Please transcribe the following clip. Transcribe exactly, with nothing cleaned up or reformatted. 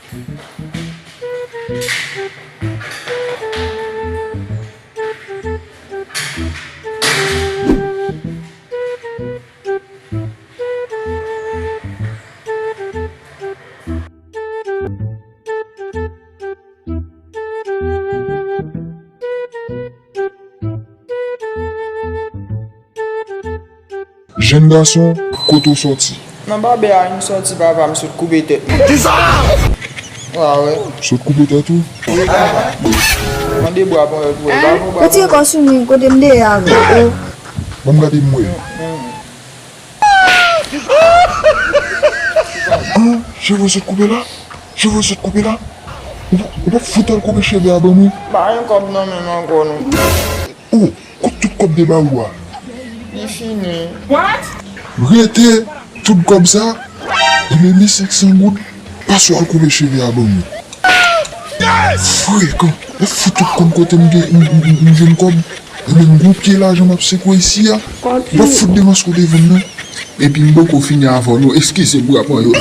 Jèn gason, kote w sòti? Nan babè a m sòti, papa, m sot koupe tèt mwen. Kisa? A wè. Sot koupe tèt ou? Wi, papa. Mande bwa pou wè, pou wè. Ba pou, ba pou. Retire kò sou mwen, kote m deye avè w. Ban m gade m wè. An, cheve w sot koupe la? Cheve w sot koupe la? Ou, ou p ap fout al koupe cheve a ban mwen? Pa gen kòb nan men m ankò non. Oh, kot tout kòb de bawou a? Li fini. Rete, tout kòb sa, li menm li senk san goud, pase w al koupe cheve a ban mwen. Frekan, w ap fout ou konn kote m gen, m, m, m, m jwenn kòb. Ebyen, m gon pye lajan m ap sekwe isi a. W ap fout demaske w te vann nan. Epi m poko fini avè w non, eskize m, bra pran yo.